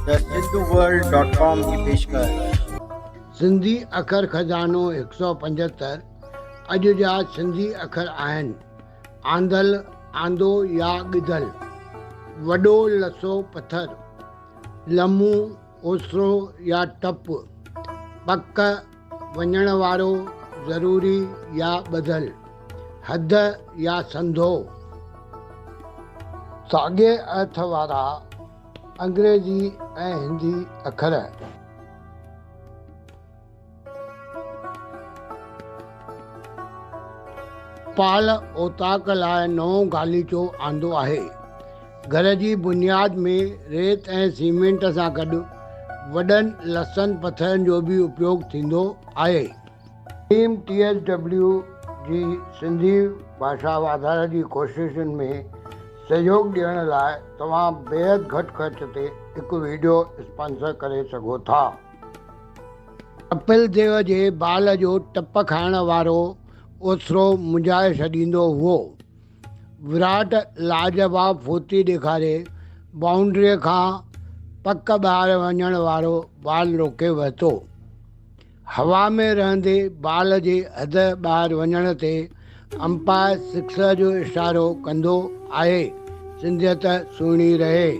The Sindhu world dot com جي پيشڪش. سنڌي اکر خزانو 175 اڄ جا سنڌي اکر آهن، آندل، آندو يا ڳڌل، وڏو لسو پٿر، لمون، اوسرو يا ٽپ، پڪ، وڃڻ وارو، ضروري يا ٻڌل، حد يا سنڌو. ساڳئي ارٿ وارا انگريزي ۽ هندي اکر. پال اوطاق لاء نئون غاليچو آندو آهي. گهر جي بنياد ۾ ريت ۽ سيمينٽ سان گڏ وڏن لسن پٿرن جو به اپيوگ ٿيندو آهي. ٽيم ٽي ايس ڊبليو جي سنڌي ڀاشا واڌاري جي ڪوششن ۾ سهيوڳ ڏيڻ لاء توهان بيحد گهٽ خرچ تي هڪ وڊيو اسپانسر ڪري سگهو ٿا. ڪپل ديو جي بال جو ٽپ کائڻ وارو اوسرو منجهائي ڇڏيندو هئو. وراٽ لاجواب ڦڙتي ڏيکاري بائونڊريء کان پڪ ٻاهر وڃڻ وارو بال روڪي ورتو. هوا ۾ رهندي بال جي حد ٻاهر وڃڻ تي امپائر سڪسر جو اشارو ڪندو آهي. سنڌيت سهڻي رهي.